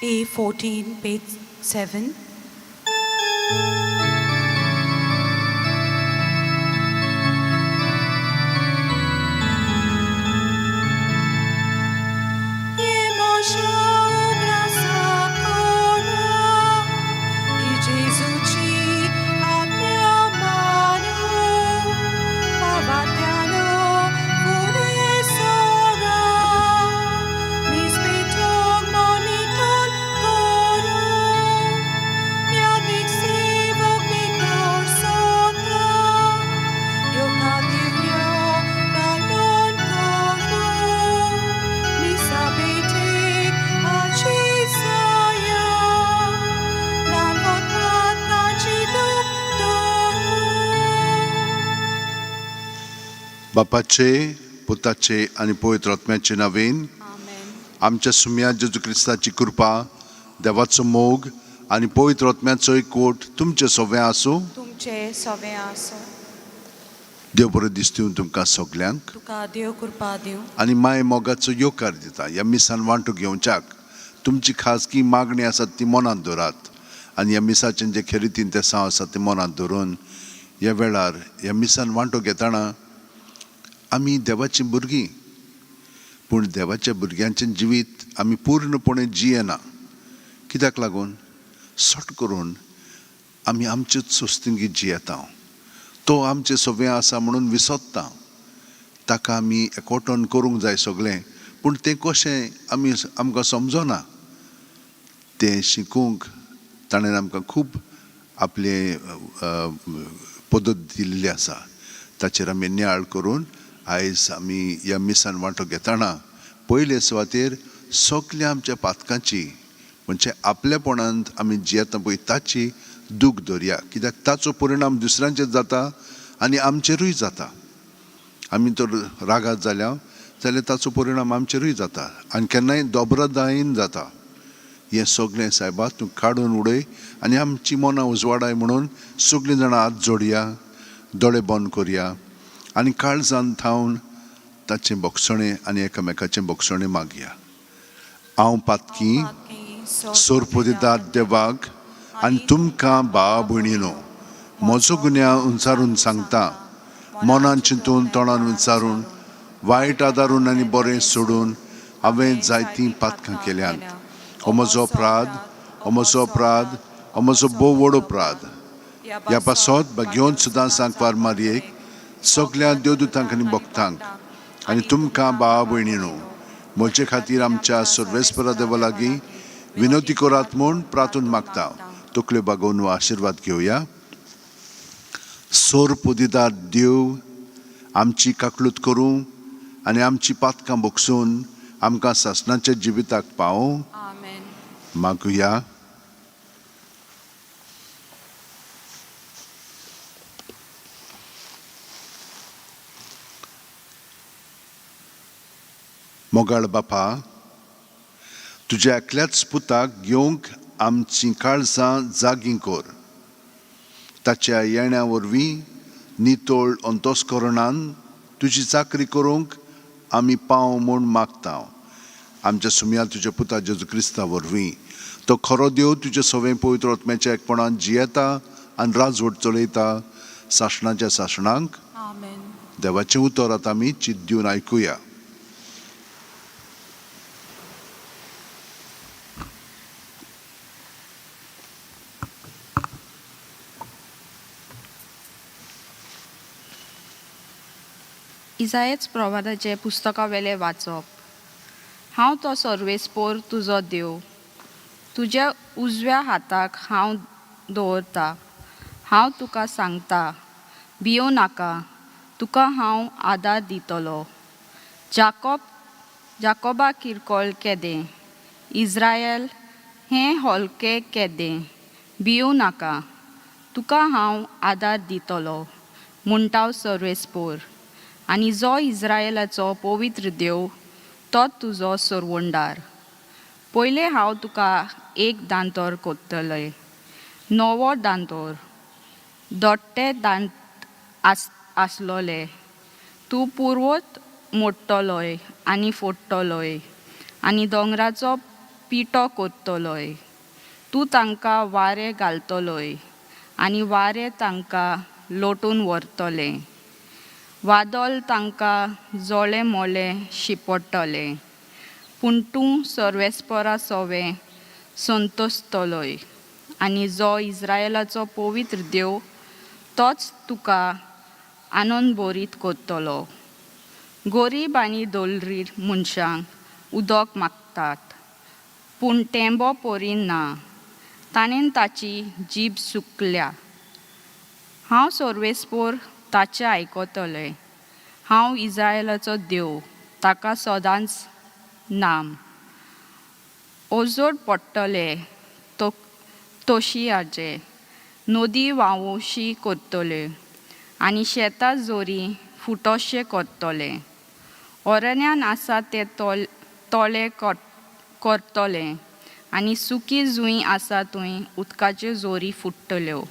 A14, page 7. बापाचे, पुताचे आनी पवित्र आत्म्याचे नावेन. आमेन. आमच्या सुम्या जेजू क्रिस्ताची कृपा, देवाचो मोग आनी पवित्र आत्म्याचो एकवट तुमचे सगळें आसूं. तुमचे सवे आसूं. देव बरो दीस दिवन तुमकां सगल्यांक. तुका देव कृपा दिवं. आनी माय मोगाचो येवकार दिता ह्या मिसान वांटो घेवच्याक. तुमची खाजगी मागणी आसात ती मनांत दवरात आनी ह्या मिसाचें जे खेरीतीन ते साव आसात ते मनांत धरून ह्या वेळार ह्या मिसान वांटो घेतना आमी देवाचीं भुरगीं, पूण देवाच्या भुरग्यांचें जिवीत आमी पूर्णपणे जियेना. कित्याक लागून? सट करून आमी आमचेच सोस्तिंगीत जियेता. तो आमचें सगळें आसा म्हणून विसरता. ताका आमी एकवटून करूंक जाय सगळें, पूण तें कशें आमी आमकां समजना. तें शिकूंक ताणें आमकां खूब आपले पद्दत दिल्ली आसा. ताचेर आमी नियाळ करून आयज आमी ह्या मिसान वांटो घेतना पयले सुवातेर सगल्या आमच्या पातकांची, म्हणजे आपलेपणांत आमी जियेता पळय ताची दूख धरया, कित्याक ताचो परिणाम दुसऱ्यांचेर जाता आनी आमचेरूय जाता. आमी तर रागात जाल्या जाल्यार ताचो परिणाम आमचेरूय जाता आनी केन्नाय दोब्रदायेन जाता. हें सगळें सायबा तूं काडून उडय आनी आमची मनां उजवाडाय म्हणून सगळीं जाणां हात जोडया, दोळे बंद करया आनी काळजान थावन ताचें भोगसणें आनी एकामेकाचें भोगसणें मागया. हांव पातकी सोरपुदिदार देवाक आनी तुमकां भावा भयणीनो म्हजो गुन्यांव उंचारून सांगता. मनान चिंतून, तोंडान विचारून, वायट आदारून आनी बरें सोडून हांवें जायतीं पातकां केल्यांत. हो म्हजो अपराध, हो म्हजो अपराध, हो म्हजो भोव व्हड अपराध. ह्या पासत भाग्योन सुद्दां सांकवार मारयेक, सगल्या देवदूतांक आनी भक्तांक आनी तुमकां भावा भयणीनो म्हजे खातीर आमच्या सर्वेस्परा देवा लागीं विनोती करात म्हूण प्रार्थून मागता. तकल्यो बागोवन हो आशिर्वाद घेवया. सोर पुदिदार देव आमची काकलूत करूं आनी आमची पातकां भोगसून आमकां सासणाच्या जिविताक पावोवं. आमेन. मागुया. मोगाळ बापा, तुज्या एकल्याच पुताक घेवंक आमचीं काळजां जागीं कर. ताच्या येण्या वरवीं नितळ अंतस्करणान तुजी चाकरी करूंक आमी पाव म्हूण मागता. आमच्या सुमया तुज्या पुता जेजू क्रिस्ता वरवीं. तो खरो देव, तुज्या सवें पवित्र आत्म्याच्या एकपणान जियेता आनी राजवट चलयता सासणाच्या सासणांक. आमेन. देवाचें उतर आतां आमी चित दिवन आयकुया. इजायच प्रवादाचें पुस्तका वेलें वाचप. हांव तो सर्वेस्पोर तुजो देव, तुज्या उजव्या हाताक हांव दवरता. हांव तुका सांगता, भियो नाका, तुका हांव आदार दितलो. जाकोब, जाकोबा किरकोळ केदें, इज्रायल हें हलकें केदें, भियो नाका, तुका हांव आदार दितलो, म्हणटा सर्वेस्पोर आनी जो इज्रायलाचो पवित्र देव, तो तुजो सरवणदार. पयलें हांव तुका एक दांतोर कोत्तलें, नवो दांतोर, दोट्टे दांत आस आसलोले. तूं पुर्वत मोडटलोय आनी फोडटलोय आनी दोंगराचो पिठो करतलोय. तूं तांकां वारें घालतलोय आनी वारें तांकां लोटून व्हरतलें. वादळ तांकां जोळे मोले शिंपडटलें. पूण तूं सर्वेस्परा सोवें संतोसतलोय आनी जो इस्रायलाचो पवित्र देव तोच तुका आनंद भरीत करतलो. गरीब आनी दलरीर मनशांक उदक मागतात पूण टेंबो परी ना. ताणें ताची जीब सुकल्या. हांव सर्वेस्पोर ताचें आयकतलें. हांव इस्रायलाचो देव ताका सदांच नाम. ओजोड पडटले तो तोशयाचे नदी व्हांवोशी करतल्यो आनी शेतां जोरी फुटोशें करतले. अरण्यान आसा ते तोले करतले आनी सुकी जूंय आसा थंय उदकाच्यो जोरी फुट्टल्यो.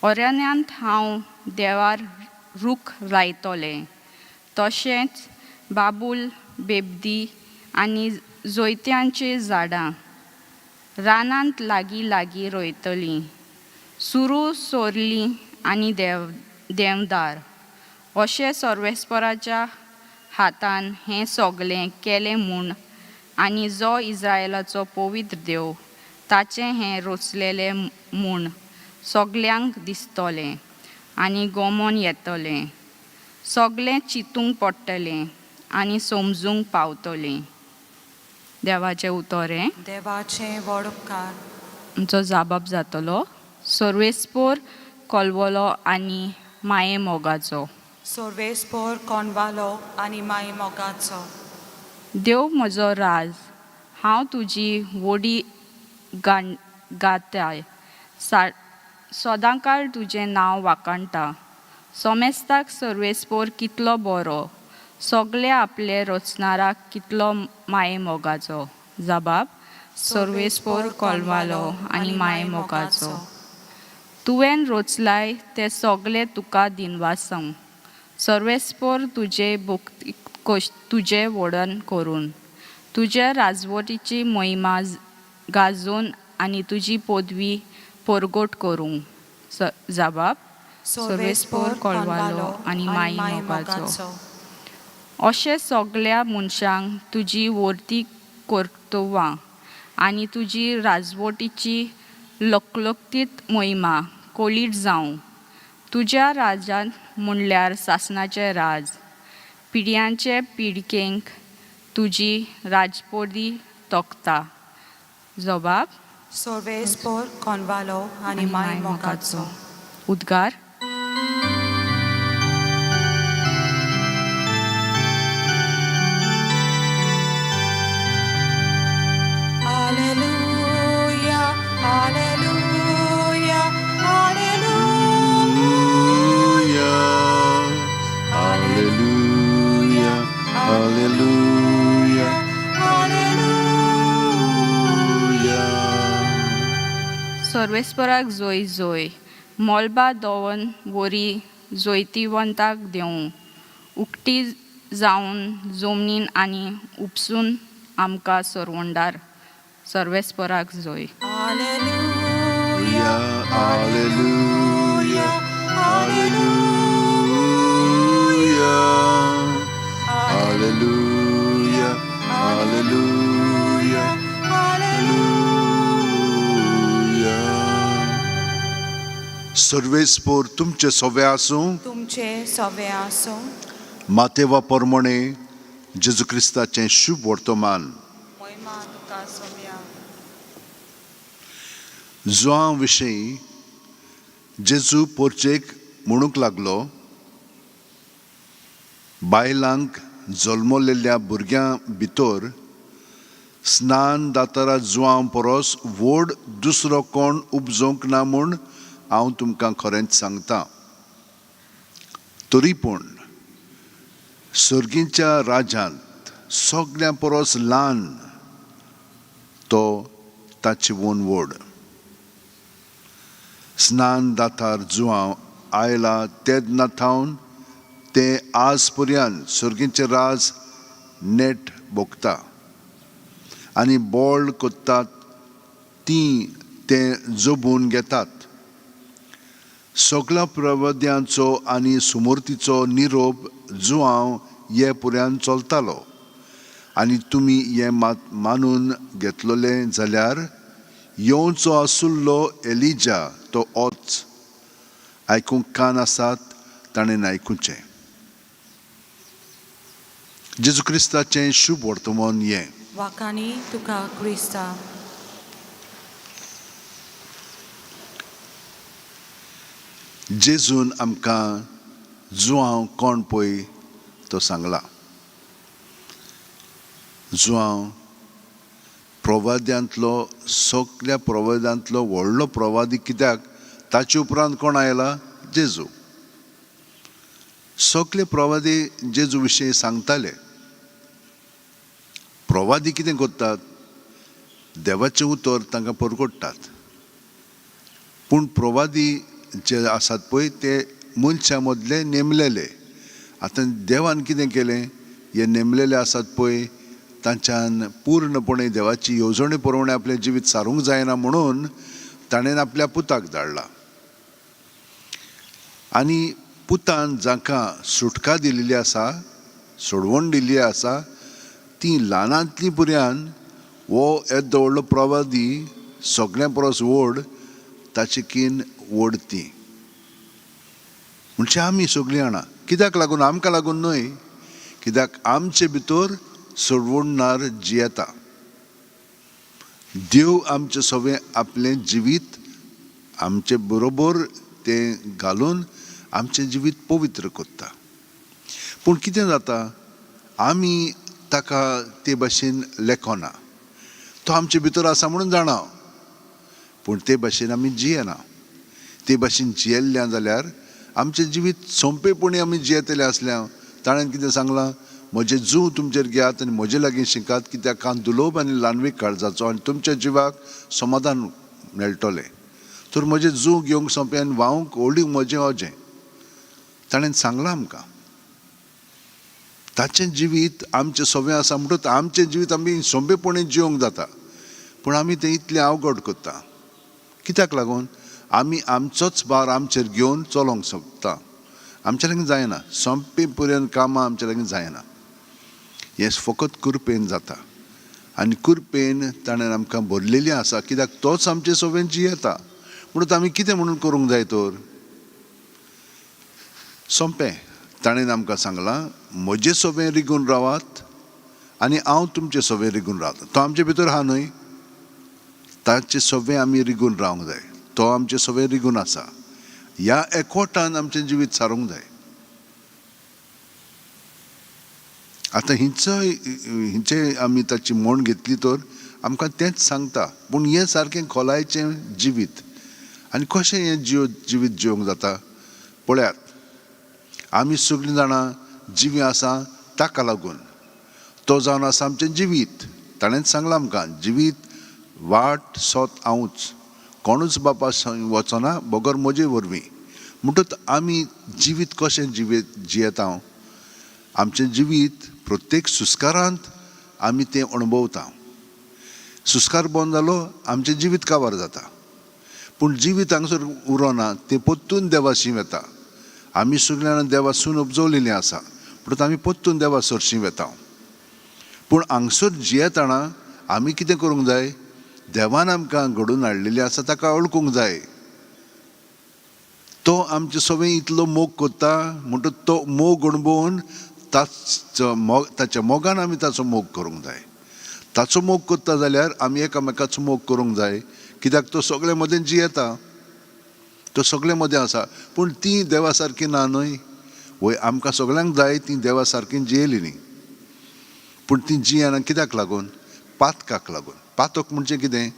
अरण्यांत हांव देवार रूख लायतलें तशेंच बाबूल बेबदी आनी जोयत्यांचीं झाडां रानांत लागीं लागीं रोयतलीं. सुरू सोरलीं आनी देवदार अशें सर्वेस्पराच्या हातान हें सगलें केलें म्हूण आनी जो इस्रायलाचो पवित्र देव ताचें हें रचलेलें म्हूण सगल्यांक दिसतलें आनी गोमोन येतलें. सगलें चिंतूंक पडटलें आनी समजूंक पावतलें. देवाचें उतर हें. देवाचें व्हड उपकार. आमचो जाबाब जातलो सर्वेस्पोर कोलवलो आनी माये मोगाचो. सर्वेस्पोर कोणवालो आनी माये मोगाचो. देव म्हजो राज, हांव तुजी वोडी गाताय. सदांकाळ तुजें नांव वाखाणटा. सोमेस्ताक सर्वेस्पोर कितलो बरो, सगळे आपले रचणाराक कितलो माये मोगाचो. जबाब सर्वेस्पोर कोलवालो आनी माये मोगाचो. तुवें रचलाय ते सगळे तुका दिनवासंग. सर्वेस्पोर तुजे भक्ती तुजें वडन करून तुज्या राजवटीची महिमा गाजोवन आनी तुजी पदवी परगट करूंक. जबाब सर्वेस्पोर कोलवालो आनी माये मोगाचो. अशें सगल्या मनशांक तुजी वर्ती कर्तुवां आनी तुजी राजवटीची लकलकतीत महिमा कळीत जावं. तुज्या राजांत म्हणल्यार सासणाचें राज, पिड्यांचे पिडकेंक तुजी राजपोदी तोखता. जबाब सर्वेस्पोर कोणवालो आनी माये मोगाचो. उद्गार. Alleluia, Alleluia, Alleluia. Alleluia, Alleluia, Alleluia. सर्वेस्पराक जोय जोय. मोलबा दोवन वरी जोयतिवंताक देवूं. उकती जावन जमनीन आनी उपसून आमकां सरवंडार. सर्वेस्पराक जोय. Alleluia, Alleluia, Alleluia, Alleluia, Alleluia, Alleluia. सर्वेस्पोर तुमचे सोवे आसूं. तुमचे सवे आसूं. मातेवा पोरमोणे जेजू क्रिस्ताचें शुभ वर्तमान. महिमा तुका सोव्या. जुआं विशीं जेजू पोर्चेक म्हणूंक लागलो, बायलांक जल्मलेल्या भुरग्यां भितर स्नान दातारा जुआं परस व्हड दुसरो कोण उपजोवंक ना म्हूण हांव तुमकां खरेंच सांगता. तरी पूण सर्गीच्या राज्यांत सगळ्यां परस ल्हान तो ताचे वोन व्हड. स्नान दातार जुआंव आयला तेन्ना थावन ते आज पर्यंत सर्गीचें राज नेट भोगता आनी बोळ कोत्तात तीं ते जबून घेतात. सगळ्या प्रवद्यांचो आनी सुमूर्तीचो निरोप जुआंव हे पुऱ्यान चलतालो. आनी तुमी हें मात मानून घेतलोले जाल्यार येवचो आसुल्लो एलिजा तो ओच. आयकूंक कान आसात ताणें आयकुचें. जेजू क्रिस्ताचें शुभ वर्तमान हें. वाखाणी तुका क्रिस्ता. जेजून आमकां जुआंव कोण पळय तो सांगला. जुआंव प्रवाद्यांतलो सगल्या प्रवाद्यांतलो व्हडलो प्रवादी, कित्याक ताचे उपरांत कोण आयला? जेजू. सगले प्रवादी जेजू विशीं सांगताले. प्रवादी कितें करतात? देवाचें उतर तांकां परगट्टात. पूण प्रवादी जे आसात पळय ते मनशां मदले नेमलेले. आतां देवान कितें केलें, हे नेमलेले आसात पळय तांच्यान पूर्णपणे देवाची येवजणे प्रमाणे आपलें जिवीत सारूंक जायना म्हणून ताणें आपल्या पुताक धाडला. आनी पुतान जांकां सुटका दिल्ली आसा, सोडवण दिल्ली आसा, ती ल्हानांतलीं भुरग्यान हो येदो व्हडलो प्रवादी सगळ्यां परस व्हड, ताची कीन व्हड ती. म्हणजे आमी सगळीं जाणां कित्याक लागून, आमकां लागून न्हय, कित्याक आमचे भितर सोडवणदार जियेता. देव आमचें सगळें आपलें जिवीत आमचे बरोबर तें घालून आमचें जिवीत पवित्र करता. पूण कितें जाता, आमी ताका ते भाशेन लेखना. तो आमचे भितर आसा म्हणून जाणा, पूण ते भाशेन आमी जियेना. ते भाशेन जियेल्ल्या जाल्यार आमचें जिवीत सोंपेपणी आमी जियेतले आसल्या. ताणें कितें सांगलां, म्हजें जूं तुमचेर घेयात आनी म्हजे लागीं शिकात, कित्याक कान दुलोब आनी ल्हानवीक काळजाचो आनी तुमच्या जिवाक समाधान मेळटलें. तर म्हजें जूं घेवंक सोंपें आनी व्हांवंक ओडींक म्हजें ओजें. ताणें सांगलां आमकां. ताचें जिवीत आमचें सोंपें आसा म्हणटकच आमचें जिवीत आमी सोंपेपणी जिवंक जाता. पूण आमी तें इतलें अवघड करता. कित्याक लागून? आमी आमचोच भार आमचेर घेवन चलोवंक सोदता. आमच्या लागीं जायना सोंपे पर्यंत कामां, आमच्या लागीं जायना. हें फकत कृपेन जाता आनी कृपेन ताणें आमकां भरलेली आसा, कित्याक तोच आमचे सोबेन जियेता. म्हणून आमी कितें म्हणून करूंक जाय तर? सोंपें, ताणें आमकां सांगलां, म्हजे सोबें रिगून रावात आनी हांव तुमचे सोबें रिगून रावता. तो आमचे भितर आहा न्हय, ताचे सोबें आमी रिगून रावंक जाय. तो आमचे सोबें रिगून आसा. ह्या एकवटान आमचें जिवीत सारूंक जाय. आतां हिंचे आमी ताची म्हण घेतली तर आमकां तेंच सांगता. पूण हें सारकें खोलायेचें जिवीत. आनी कशें हें जिवीत जिवंक जाता पळयात. आमी सगळीं जाणां जिवीं आसा ताका लागून. तो जावन आसा आमचें जिवीत. ताणेंच सांगलां आमकां, जिवीत वाट सोत हांवूच, कोणूच बापा वचना बगर म्हजे वरवीं. म्हणटकच आमी जिवीत कशें जियेता? आमचें जिवीत प्रत्येक सुस्कारांत आमी तें अणभवता. सुस्कार बंद जालो, आमचें जिवीत काबार जाता. पूण जिवीत हांगासर उरोना, तें परतून देवाशी वता. आमी सगळ्यां देवासून उपजवलेलीं आसा, म्हणटकच आमी परतून देवा सरशीं वता. पूण हांगसर जियेतना आमी कितें करूंक जाय? देवान आमकां घडोवन हाडलेली आसा ताका वळखूंक जाय. तो आमचे सगळें इतलो मोग करता म्हणटकच तो मोग अणभवून ताच्या मोगान आमी ताचो मोग करूंक जाय. ताचो मोग करता जाल्यार आमी एकामेकाचो मोग करूंक जाय, कित्याक तो सगळे मदें जियेता, तो सगळे मदें आसा. पूण ती देवा सारकी ना न्हय, वय आमकां सगळ्यांक जाय ती देवा सारकी जियेली न्ही. पूण ती जियेना कित्याक लागून? पातकाक लागून. पातक म्हणजे कितें?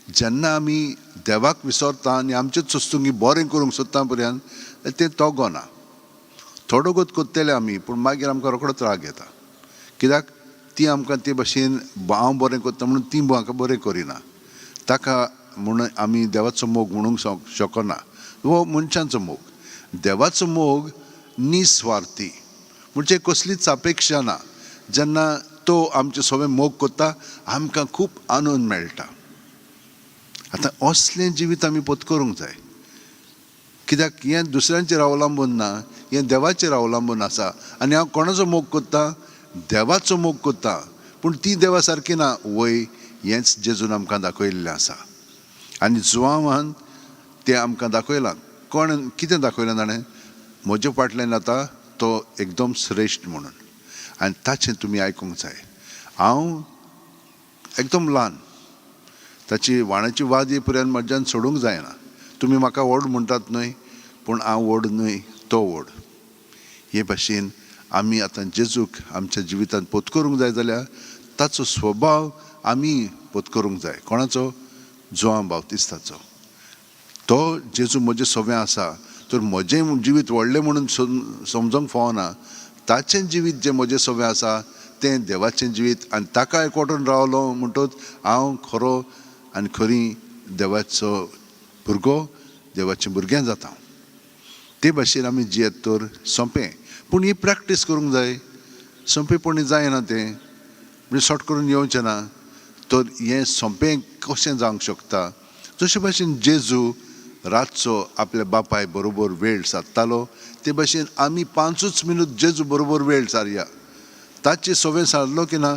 जेन्ना आमी देवाक विसरता आनी आमचेच वस्तुंगी बरें करूंक सोदता पर्यंत तें तोगोना. थोडो गोत करतले आमी, पूण मागीर आमकां रोखडोच राग येता, कित्याक ती आमकां ते भाशेन हांव बरें करता म्हणून ती म्हाका बरें करिना. ताका म्हूण आमी देवाचो मोग म्हणूंक शकना. हो मनशांचो मोग. देवाचो मोग निस्वार्थी, म्हणजे कसलीच अपेक्षा ना. जेन्ना तो आमचे सगळें मोग करता, आमकां खूब आनंद मेळटा. आतां असलें जिवीत आमी पत्करूंक जाय, कित्याक हें दुसऱ्यांचेर अवलंबून ना, हें देवाचेर अवलंबून आसा. आनी हांव कोणाचो मोग करता? देवाचो मोग करता. पूण ती देवा सारकी ना वय, हेंच जेजून आमकां दाखयल्लें आसा. आनी जुवांवान तें आमकां दाखयलां. कोण कितें दाखयलां ताणें? म्हजे फाटल्यान येता तो एकदम श्रेश्ठ म्हणून, आनी ताचें तुमी आयकूंक जाय. हांव एकदम ल्हान, ताची वाणाची वादी पर्यंत म्हज्यान सोडूंक जायना. तुमी म्हाका व्हड म्हणटात न्हय, पूण हांव व्हड न्हय, तो व्हड. हे भाशेन आमी आतां जेजूक आमच्या जिवितांत पत्करूंक जाय जाल्यार ताचो स्वभाव आमी पत्करूंक जाय. कोणाचो? जुआंव बाप्तिस्ताचो. तो जेजू म्हजें सवें आसा तर म्हजें जिवीत व्हडलें म्हणून समजूंक फावना. ताचें जिवीत जें म्हजें सवें आसा तें देवाचें जिवीत, आनी ताका एकवटून रावलो म्हणटच हांव खरो आनी खरी देवाचो भुरगो, देवाचें भुरगें जाता. ते भाशेन आमी जियेत तर सोंपें, पूण ही प्रॅक्टीस करूंक जाय. सोंपेपणी जायना तें, म्हणजे शॉर्ट करून येवचें ना. तर हें सोंपें कशें जावंक शकता? जशे भाशेन जेजू रातचो आपल्या बापाय बरोबर वेळ सादतालो, ते भाशेन आमी 5 मिनट जेजू बरोबर वेळ सारया. ताचे सवें सारलो की ना,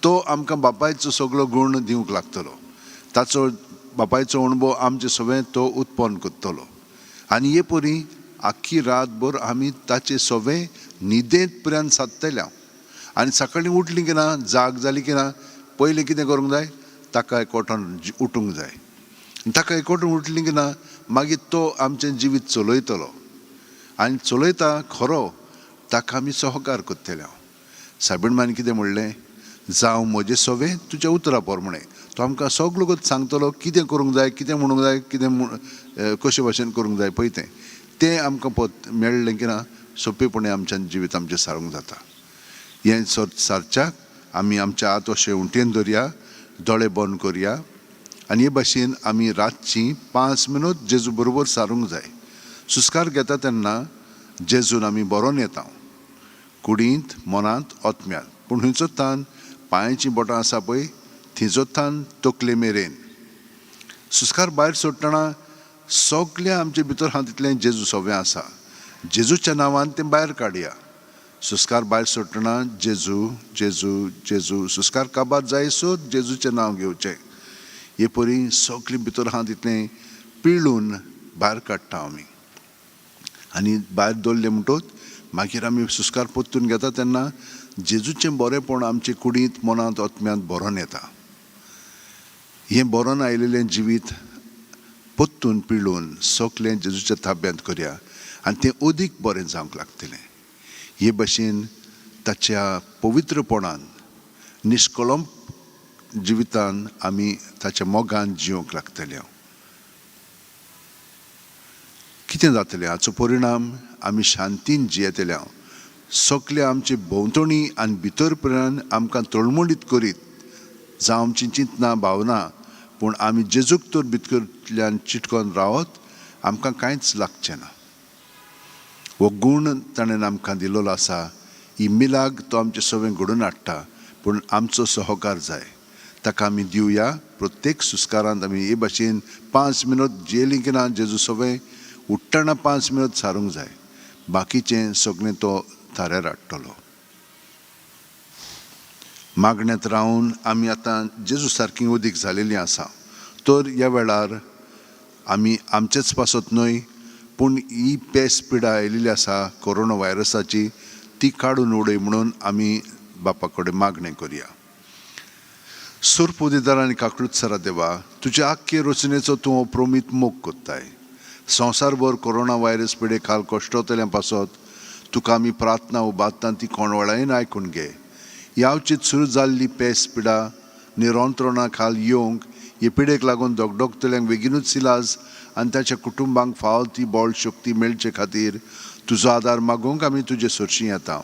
तो आमकां बापायचो सगलो गूण दिवंक लागतलो. ताचो बापायचो अणभव आमचे सवें तो उत्पन्न करतलो. आनी हे परी आख्खी रातभर आमी ताचे सवें न्हिदेंत पर्यंत सादतले. आनी सकाळीं उठली की ना, जाग जाली की ना, पयलीं कितें करूंक जाय? ताका एकवटान उठूंक जाय. ताका एकवटून उठली की ना, मागीर तो आमचें जिवीत चलयतलो. आनी चलयता खरो, ताका आमी सहकार करतले. सायबीण मांयन कितें म्हणलें? जावं म्हजें सवें तुज्या उतरा प्रमाणें. तो आमकां सगलो सांगतलो कितें करूंक जाय, कितें म्हणूंक जाय, कितें कशे भाशेन करूंक जाय पळय तें. तें आमकां पत मेळ्ळें की ना, सोंपेपणी आमच्यान जिवीत आमचें सारूंक जाता. हें सारच्याक आमी आमच्या हात अशें उंटेन धरया, दोळे बंद करया, आनी हे भाशेन आमी रातची 5 मिनट जेजू बरोबर सारूंक जाय. सुस्कार घेता तेन्ना जेजून आमी बरोवन येता, कुडींत, मनांत, आत्म्यांत. पूण खंयचो तान पांयाचीं बोटां आसा पळय, थंयचो तान तकले मेरेन. सुस्कार भायर सोडटना सगळें आमचे भितर आहा तितलें जेजू सवें आसा. जेजूच्या नांवान तें भायर काडया. सुस्कार भायर सोडटना जेजू जेजू जेजू, सुस्कार काबार जायसर जेजूचें नांव घेवचें. हे परी सगळें भितर आहा तितलें पिळून भायर काडटा आमी. आनी भायर दवरलें म्हणटच मागीर आमी सुस्कार परतून घेता तेन्ना जेजूचें बरेंपण आमचे कुडींत, मनांत, आत्म्यांत भरोन येता. हें भरोन आयिल्लें जिवीत परतून पिळून सगळें जेजूच्या ताब्यांत करया आनी तें अदीक बरें जावंक लागतलें. हे भाशेन ताच्या पवित्रपणान, निश्कलंप जिवितान आमी ताच्या मोगान जिवंक लागतले. कितें जातलें हाचो परिणाम? आमी शांतीन जियेतले. सगळे आमचे भोंवतणी आनी भितर पर्यंत आमकां तळमळीत करीत जावं आमची चिंतना भावना, पूण आमी जेजूक तर भितरल्यान चिटकोन रावत आमकां कांयच लागचें ना. हो गूण ताणें आमकां दिल्लो आसा. ही मिलाग तो आमचे सवें घडोवन हाडटा, पूण आमचो सहकार जाय. ताका आमी दिवया. प्रत्येक सुस्कारांत आमी हे भाशेन 5 मिनट जियेलीं की ना, जेजू सवें उठ्ठना 5 मिनट सारूंक जाय. बाकीचें सगळें तो थाऱ्यार हाडटलो. मागण्यांत रावन आमी आतां जेजू सारकी अदीक जालेलीं आसा. तर ह्या वेळार आमी आमचेच पासत न्हय, पूण ही पेस पिडा आयिल्ली आसा कोरोना व्हायरसाची, ती काडून उडय म्हणून आमी बापा कडेन मागणें करया. सुरपोदेदार आनी काकळूत देवा, तुज्या आख्खे रचनेचो तूं प्रोमीत मोग कोत्ताय. संवसारभर कोरोना व्हायरस पिडे खाल कश्टोतल्या पासत तुका आमी प्रार्थना उबारता, ती कोणवळायेन आयकून घे. यावचीत सुरू जाल्ली पेस पिडा निरंत्रणा खाल येवंक हे पिडेक लागून दगदगतल्यांक बेगीनूच सिलाज आनी ताच्या कुटुंबांक फावो ती बळ शक्ती मेळचे खातीर तुजो आदार मागूंक आमी तुजे सरशीं येता.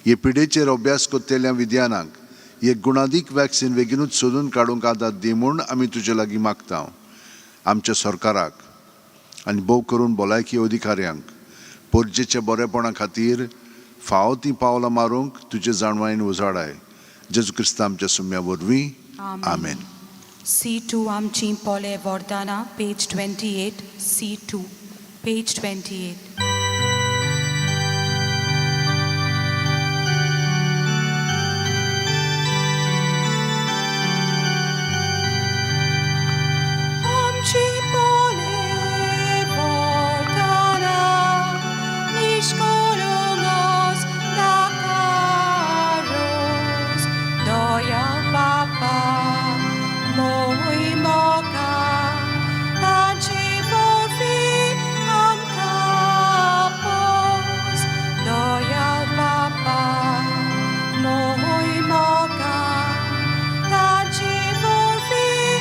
हे पिडेचेर अभ्यास करतल्या विज्ञानाक एक गुणादीक वॅक्सिन बेगीनूच सोदून काडूंक आदार दी म्हूण आमी तुजे लागीं मागता. आमच्या सरकाराक आनी भोव करून भलायकी अधिकाऱ्यांक परजेच्या बरेपणा खातीर फावो तीं पावलां मारूंक तुजे जाणवायेन उजाडाय. जेजू क्रिस्ता आमच्या सुम्या वरवीं. आमेन. C2 आमची पोले वरदाना, पेज 28. C2, page 28. आमची पोले वरदाना, निष्कळंक दाकारोस, दया बापा मोय मोका, ताचे वरवीं आमकां पोस. दया बापा मोय मोका, ताचे वरवीं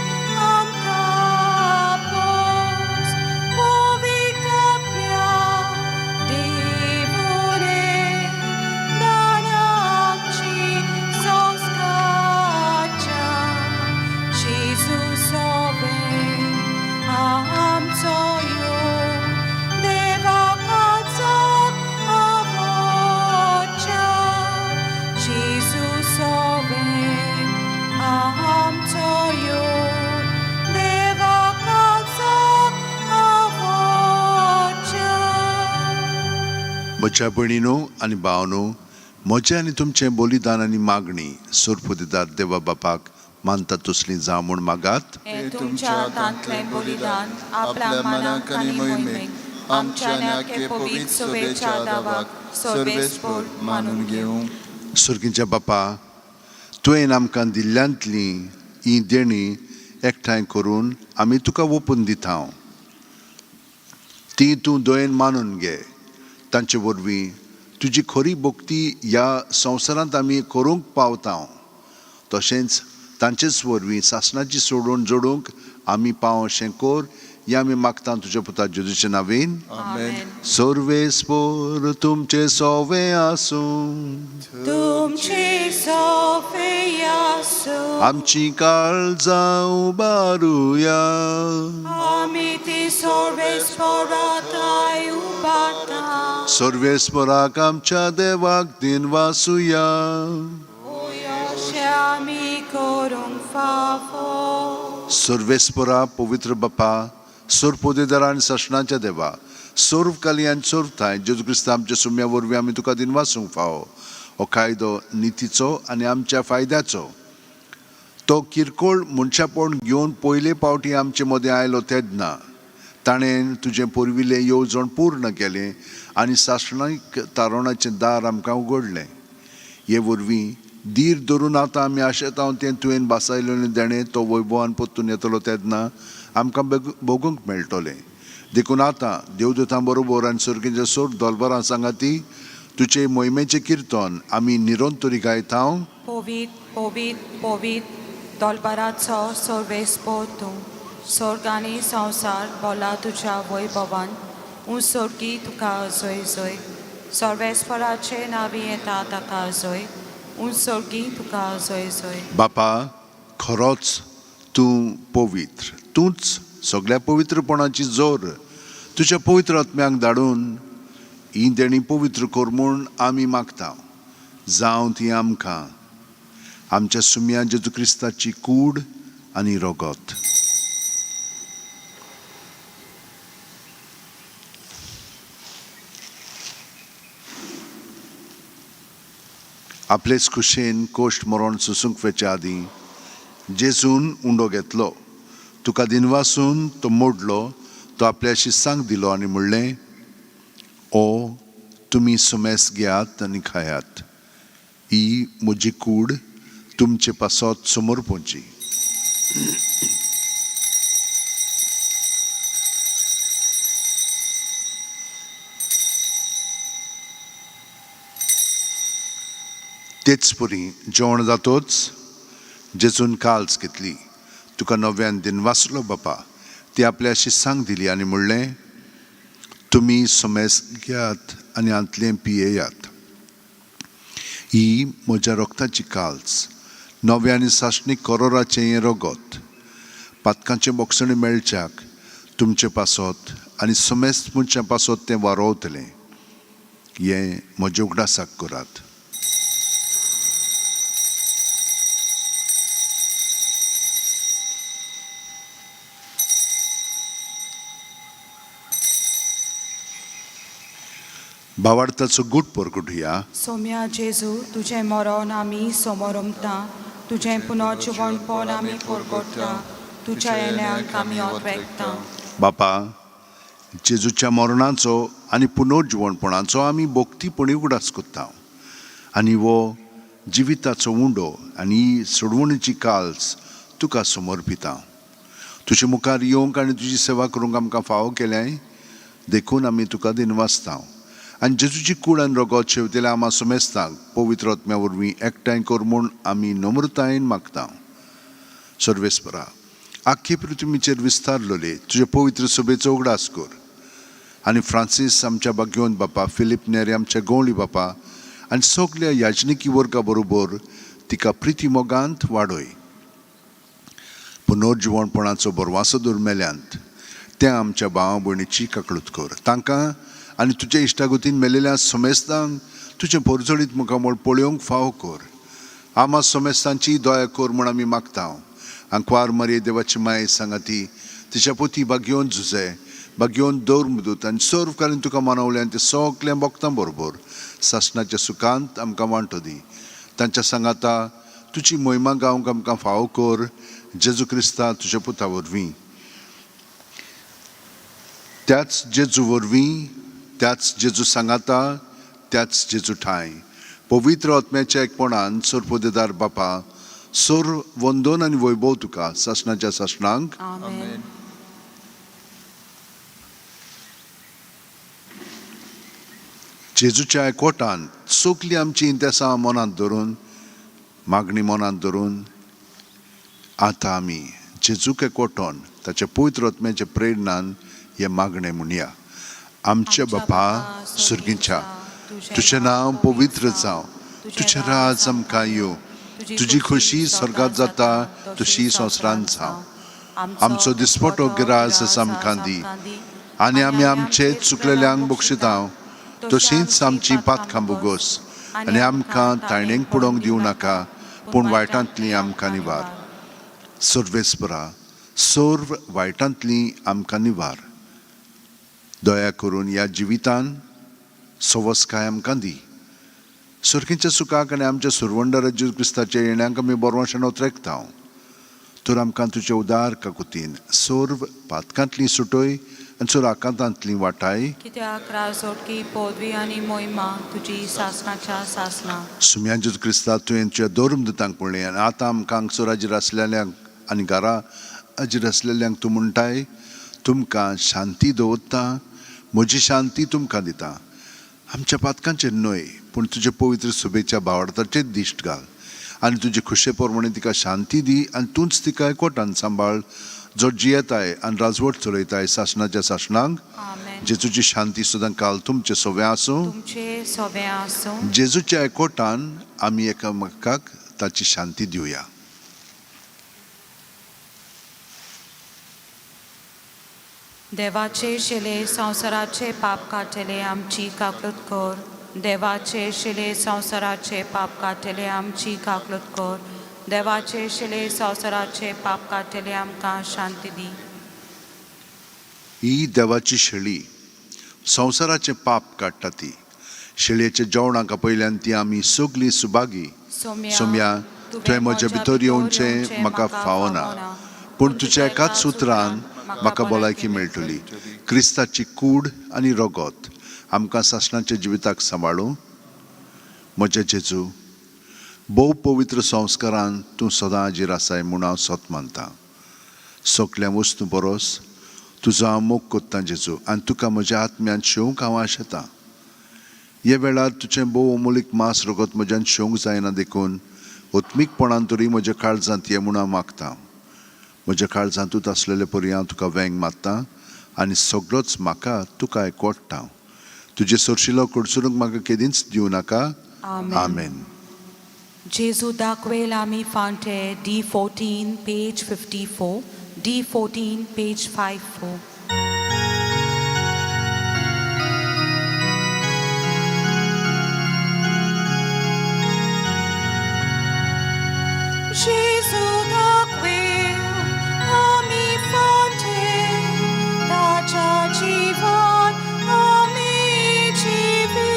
आमकां पोस. पवित्र आत्म्या देवुने दान आमची संस्कारच्या, जेजू सोबे आमचो यो, देवा काळजाक आवडच्या, जेजू सोबे आमचो यो, देवा काळजाक आवडच्या. म्हज्या भयणीनो आनी भावनो, म्हजें आनी तुमचें बलिदान आनी मागणी सोरपुदिदार देवा बापाक मानता तसली जावं म्हूण मागात. हें तुमच्या हातांतलें बलिदान आपल्या मनाक आनी मोहिमेक आमच्या न्याके पवित्र सभेच्या दावाक सर्वेस्पोर मानून घेवं. सुर्गीच्या बापा, तुवें आमकां दिल्ल्यांतलीं ही देणीं एकठांय करून आमी तुका ओपून दिता. ती तूं दयेन मानून घे. तांचे वरवीं तुजी खरी भक्ती ह्या संवसारांत आमी करूंक पावता. तशेंच तांचेच वरवीं सासणाची सोडून जोडूंक आमी पाव अशें कर हें आमी मागता तुज्या पुता जेजूचे नावेन. आमेन. सर्वेस्पोर तुमचें सोवें आसूं. तुमची सोफे आसूं. आमची काळजां उबारुया. आमी ती सर्वेस्पोराताय उबारता. सर्वेस्पराक आमच्या देवाक दिन वासुया. अशें आमी करूंक फावो. सर्वेस्परा, पवित्र बापा, सर्वपोदेदारा आनी सशणाच्या देवा, सर्व काली आनी सर्व थांय जेजू क्रिस्ता आमच्या सुम्या वरवीं आमी तुका दिन वासूंक फावो. हो कायदो नितीचो आनी आमच्या फायद्याचो. तो किरकोळ मनशापण घेवन पयले पावटी आमचे मदें आयलो तेन्ना ताणें तुजें पुर्विल्लें येवजण पूर्ण केलें आनी सासणाक तारवणाचें दार आमकां उगडलें. हे वरवीं धीर धरून आतां आमी आशेता तें तुवें भासायलें देणें तो वैभवान परतून येतलो तेन्ना आमकां भोगूंक मेळटलें. देखून आतां देवदूतां बरोबर आनी सर्गीच्या सोर दोलबरां सांगाती तुजे मोहिमेचें किर्तन आमी निरंतरी गायता. पवित्र पवित्र पवित्र दोलबराचो सर्वेस्पोर तूं, स्वर्ग आनी संवसार बोला तुज्या वैभवान. उंसोर्गी तुका जय जय. सर्वेस्पराचे नांवी येता ताका जय. उंसोर्गी तुका जय जय. बापा, खरोच तूं पवित्र, तूंच सगळ्या पवित्रपणाची जोर. तुज्या पवित्र आत्म्यांक धाडून ही देणी पवित्र कर म्हूण आमी मागता. जावं ती आमकां आमच्या सुम्या जेजू क्रिस्ताची कूड आनी रगत. आपलेच खुशेन कोश्ट मरण सोसूंक वेच्या आदीं जेजून उंडो घेतलो, तुका दिनवासून तो मोडलो, तो आपल्या शिस्सांक दिलो आनी म्हणलें, ओ तुमी सुमेस घेयात आनी खायात. ही म्हजी कूड तुमचे पासत समर्पोवची. तेच परी जेवण जातोच जेजून काल्स घेतली, तुका नव्यान दिनवासलो बापा, ती आपल्या शिस्सांक दिली आनी म्हणलें, तुमी सुमेस घेयात आनी हांतलें पियेयात. ही म्हज्या रक्ताची काल्स, नव्या आनी सासणीक करोराचें हें रगत. पातकांचें बोगसणें मेळच्याक तुमचे पासत आनी समेस्त मनशां पासत तें वारोवतलें. हें म्हज्या उगडासाक करात. भावार्थाचो गूट परगटुया. सोम्या जेजू, तुजें मरण आमी समोरमता, तुजें पुनर्जिवणपण आमी परगटता, तुज्या येण्याक आमी ओतवेकता. बापा, जेजूच्या मरणाचो आनी पुनर्जिवणपणाचो आमी भक्तीपणी उगडास करता आनी हो जिविताचो उंडो आनी ही सोडवणीची काल्स तुका समर्पिता. तुजे मुखार येवंक आनी तुजी सेवा करूंक आमकां फावो केल्याय देखून आमी तुका दिनवासता. आनी जेजूची कूड आनी रगत शेवतेल्या आमा समेस्तांक पवित्र आत्म्या वरवीं एकठांय कर म्हूण आमी नम्रतायेन मागता. सर्वेस्परा, आख्खी पृथ्वीचेर विस्तारलोले तुजे पवित्र सभेचो उगडास कर आनी फ्रांसीस आमच्या बागयोन बापा, फिलीप नेरी आमच्या गवळी बापा आनी सगल्या याजनिकी वर्गा बरोबर तिका प्रिती मोगांत वाडय. पुनर्जिवणपणाचो बरवासो दुर्मेल्यांत त्या आमच्या भावा भयणीची काकळूत कर. तांकां आनी तुज्या इश्टागतीन मेलेल्या समेस्तांक तुजें पोरजोळीत मुखामळ पळोवंक फावो कर. आमा समेस्तांची दया कर म्हूण आमी मागता. आंकवार मरे देवाची माय सांगाती, तिच्या पोती बागयोन झुजे, बागयोन दवर मुदूत आनी सर्व कालीन तुका मानवलें आनी ते सगळें भोगतां बरोबर सासणाच्या सुखांत आमकां वांटो दी. तांच्या सांगाता तुजी मोहिमा गावंक आमकां फावो कर, जेजू क्रिस्ता तुज्या पुता वरवीं. त्याच जेजू वरवीं, त्याच जेजू सांगाता, त्याच जेजू ठांय पवित्र आत्म्याच्या एकपणान सरपोदेदार बापा, सोर वंदन आनी वैभव तुका सासणाच्या सासणांक. आमेन. जेजूच्या एकवटान सगलीं आमची इंतेसां मनांत धरून, मागणी मनांत धरून आतां आमी जेजूक एकवटोन ताच्या पवित्र आत्म्याच्या प्रेरणान हें मागणें म्हणया. आमच्या बापा सुर्गीच्या, तुजें नांव पवित्र जावं, तुजें राज आमकां येवं, तुजी खोशी स्वर्गात जाता तशी संवसारांत जावं. आमचो दिसपटो गिरास आमकां दी आनी आमी आमचे चुकलेल्यांक बक्षिता तशींच आमची पातकां बोगोस आनी आमकां ताणेंक पडोवंक दिवं नाका, पूण वायटांतली आमकां निवार. सर्वेस्परा, सर्व वायटांतली आमकां निवार. दया करून ह्या जिवितान सवसकाय आमकां दी. सर्गीच्या सुखाक आनी आमच्या सुरवंडर जेजू क्रिस्ताच्या येण्याक आमी बरवाशेन ओतरेकता. तर आमकां तुज्या उदार काकुतीन सर्व पातकांतली सुटय आनी सर्व आकांतांतली वाटाय. कित्याक राजोटकी, पदवी आनी मोहिमा तुजी सासणाच्या सासणा. सुम्या जेजू क्रिस्ता, तुवें तुज्या धर्मदूतांक पळय आनी आतां आमकां हांगसर हाजीर आसलेल्यांक आनी घरा हाजीर आसलेल्यांक तूं म्हणटाय, तुमकां शांती दवरता, म्हजी शांती तुमकां दिता. आमच्या पातकांचेर न्हय, पूण तुजे पवित्र सुबेच्या भावार्थाचेर दिश्ट घाल आनी तुजे खुशे प्रमाणे तिका शांती दी आनी तूंच तिका एकवटान सांबाळ, जो जियेताय आनी राजवट चलयताय सासणाच्या सासणांक. आमेन. जेजूची शांती सदां काल तुमचे सवे आसूं. तुमचे सोबे आसूं. जेजूच्या एकवटान आमी एकामेकाक ताची शांती दिवया. देवाचे शिले संवसाराचे पाप काडटले, आमची काकलूत कर. देवाचे शिले संवसाराचे पाप काडटले, आमची काकलूत कर. देवाचे शिले संवसाराचे पाप काडटले, आमकां शांती दी. ही देवाची शेळी, संवसाराचें पाप काडटा ती. शेळयेच्या जेवणाक आपयल्यान ती आमी सगलीं सुभागी. सोम्या, तुवें म्हज्या भितर येवचें म्हाका फावना, पूण तुज्या एकाच उतरान म्हाका भलायकी मेळटली. क्रिस्ताची कूड आनी रगत आमकां सासणाच्या जिविताक सांबाळूं. म्हज्या जेजू, भोव पवित्र संस्कारान तूं सदां हाजीर आसाय म्हूण हांव सत मानतां. सगल्या वस्तू परस तुजो हांव मोग कोत्तां जेजू, आनी तुका म्हज्या आत्म्यान शेवंक हांव आशेतां. हे वेळार तुजें भोव अमोलीक मांस रगत म्हज्यान शेवंक जायना, देखून आत्मीकपणान तरी म्हज्या काळजांत ये म्हूण हांव मागतां. म्हज्या काळजांतूच आसलेले परी हांव तुका वेंग मारता आनी सगळोच म्हाका तुका एकवटता. तुजे सरशिलो कडसरूंक म्हाका केदींच दिवं नाका. आमेन. आमेन. जेजू दाखवेल आमी फांटे, D 14 page 54, D 14 page 54. Jesu दाखवेल आमी फांटे, ताच्या जिवान आमी जिवी.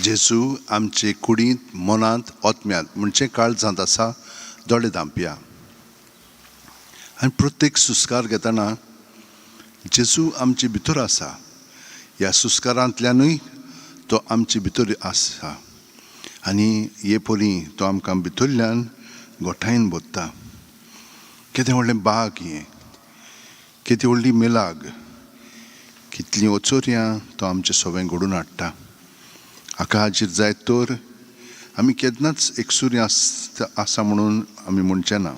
जेजू आमचे कुडींत, मनांत, आत्म्यांत म्हणजे काळजांत आसा. दोळे धांपया आनी प्रत्येक सुस्कार घेतना जेजू आमचे भितर आसा. ह्या सुस्कारांतल्यानूय तो आमचे भितर आसा आनी हे परी तो आमकां भितरल्यान गोठायेन भरता. केदें व्हडलें बाग हें, केदी व्हडली मिलाग, कितलीं ओचोरयां तो आमचें सगळें घडोवन हाडटा. हाका हाजीर जायत तर आमी केन्नाच एकसुरी आसा म्हणून आमी म्हणचें ना.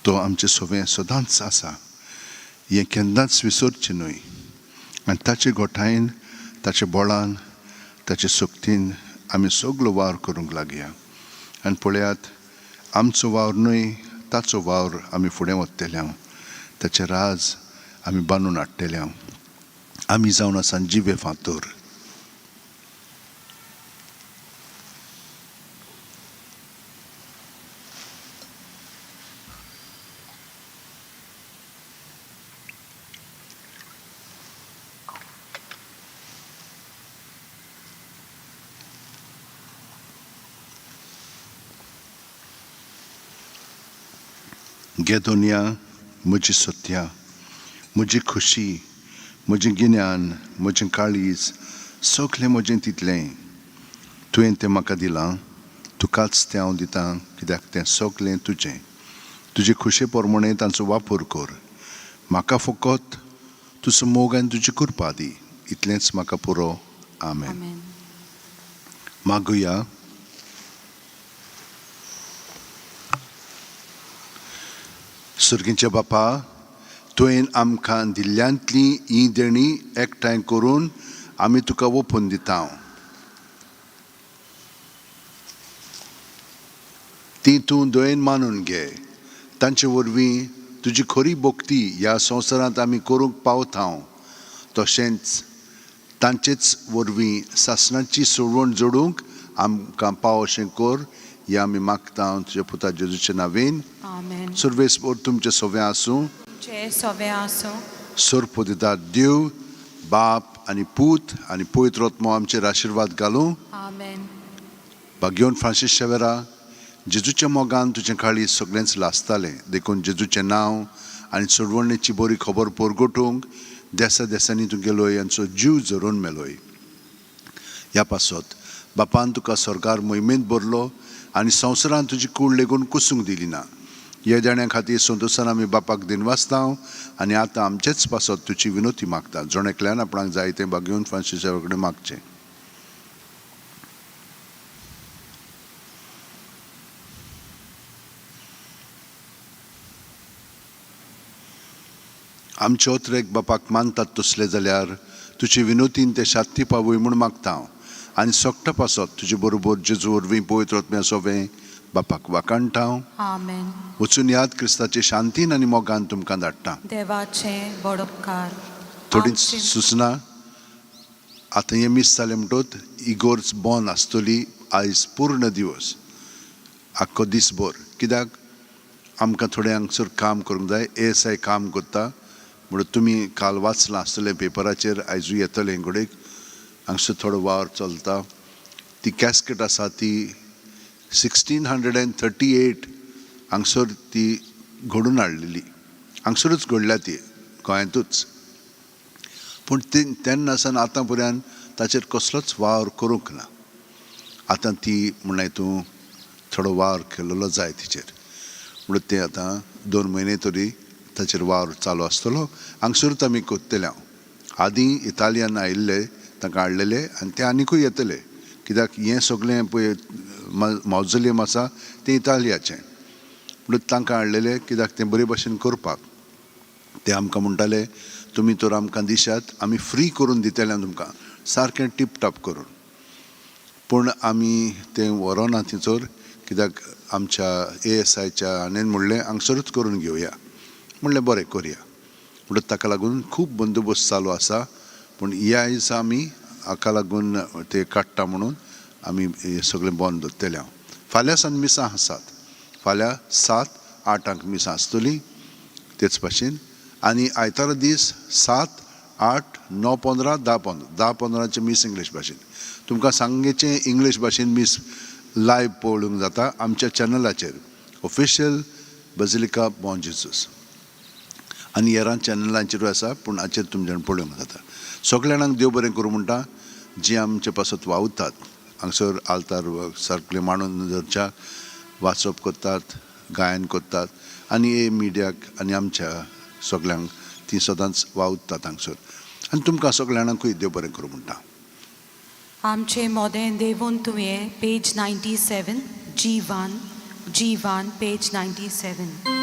तो आमचें सगळें सदांच आसा, हें केन्नाच विसरचें न्हय. आनी ताचे गोठायेन, ताचे बळान, ताचे शक्तीन आमी सगलो वावर करूंक लागया. आनी पळयात, आमचो वावर न्हय, ताचो वावर आमी फुडें वतले हांव, ताचें राज आमी बांदून हाडटले हांव. आमी जावन आसा जिवे फातर. घे दोनया म्हजी सत्या, म्हजी खुशी, म्हजें गिन्यान, म्हजें काळीज, सगलें म्हजें तितलें तुवें तें म्हाका दिलां, तुकाच तें हांव दितां, कित्याक तें सगलें तुजें. तुजे खुशे प्रमाणें तांचो वापर कर. म्हाका फकत तुजो मोग आनी तुजी कृपा दी, इतलेंच म्हाका पुरो. आमेन. आमेन. मागुया. सर्गीच्या बापा, तुवें आमकां दिल्ल्यांतली ही देणी एकठांय करून आमी तुका ओपून दिता. ती तूं दयेन मानून घे. तांचे वरवीं तुजी खरी भक्ती ह्या संवसारांत आमी करूंक पावता. तशेंच तांचेच वरवीं सासणाची सोडवण जोडूंक आमकां पाव अशें कर, हें आमी मागता तुज्या पुता जेजूचे नांवेन. आमेन. सर्वेस्पोर तुमचें सगळें आसूं. तुमचे सगळें आसूं. सोरपो दितात देव बाप आनी पूत आनी पवित्र आत्मो आमचेर आशिर्वाद घालूं. आमेन. भाग्योन फ्रांसीस शेवेरा, जेजूच्या मोगान तुजें काळीज सगळेंच लासतालें, देखून जेजूचें नांव आनी सोडवणेची बरी खबर परगटूंक देसा देसांनी तूं गेलोय आनी जीव झरोवन मेलोय. ह्या पासत बापान तुका सरकार मोहिमेंत भरलो आनी संवसारान तुजी कूड लेगून कुसूंक दिली ना. ह्या देण्या खातीर संतोशान आमी बापाक दिनवासता आनी आतां आमचेच पासत तुजी विनोती मागता. जण एकल्यान आपणाक जाय तें भाग्योन फ्रांसीस कडेन मागचें. आमचे ओत्रेक बापाक मानतात तसले जाल्यार तुजे विनोतीन ते शात्ती पावय म्हूण मागता हांव आनी सोकटा पासत तुजे बरोबर जेजू वरवीं पवित्र आत्म्या सोवें बापाक वाखाणटा हांव. आमेन. वचून याद क्रिस्ताचे शांतीन आनी मोगान तुमकां धाडटा. देवाचे बरोपकार. थोडी सुचना. आतां हें मीस जालें म्हणटत इगोर्ज बंद आसतली आयज पूर्ण दिवस, आख्खो दीसभर. कित्याक आमकां थोडें हांगसर काम करूंक जाय. एएसआय काम करता म्हणून तुमी काल वाचलां आसतलें पेपराचेर, आयजूय येतलें घडयेक. हांगसर थोडो वावर चलता. ती कॅस्केट आसा ती 1638 हांगसर ती घडून हाडलेली, हांगसरूच घडल्या ती गोंयांतूच. पूण ती तेन्ना सावन आतां पर्यंत ताचेर कसलोच वावर करूंक ना. आतां ती म्हणल्यार तूं थोडो वावर केलेलो जाय तिचेर, म्हणून तें आतां 2 म्हयने तरी ताचेर वावर चालू आसतलो. हांगसरूच आमी करतले. हांव आदीं इतालियन आयिल्ले तांकां हाडलेले आनी ते आनिकूय येतले, कित्याक हें सगळें पळय मावजोलियम आसा तें इतालियाचें, म्हणून तांकां हाडलेले कित्याक तें बरे भशेन करपाक. ते आमकां म्हणटाले तुमी तर आमकां दिशात, आमी फ्री करून दितले तुमकां सारकें टिपटॉप करून. पूण आमी तें व्हरोना थंयसर, कित्याक आमच्या एएसआयच्या हाणें म्हणलें हांगसरूच करून घेवया. म्हणलें बरें करया. म्हणटच ताका लागून खूब बंदोबस्त चालू आसा. पूण ह्या दिसा आमी हाका लागून ते काडटा म्हणून आमी हें सगळें बंद दवरतले. हांव फाल्यां सावन मिसां आसात. फाल्यां 7-8 मिसां आसतलीं तेच भाशेन, आनी आयतारा दीस 7 8, 9:15, 10:15. 10:15चें मीस इंग्लीश भाशेन. तुमकां सांगेचें इंग्लीश भाशेन मीस लायव पळोवंक जाता आमच्या चॅनलाचेर, ऑफिशियल बजिलिका बॉन जेजूस, आनी हेरां चॅनलांचेरूय आसा, पूण हाचेर तुमच्यान पळोवंक जाता. सगल्या जाणांक देव बरें करूं म्हणटा, जी आमचे पासत वावुरतात हांगसर आल्तार सारकें मांडून दवरच्याक, वाचप करतात, गायन करतात, आनी हे मिडियाक आनी आमच्या सगल्यांक ती सदांच वावुरतात हांगसर. आनी तुमकां सगल्या जाणांकूय देव बरें करूं म्हणटा. आमचे मोदें देवून तुवें, पेज 97, जीवान, जीवान, पेज 97.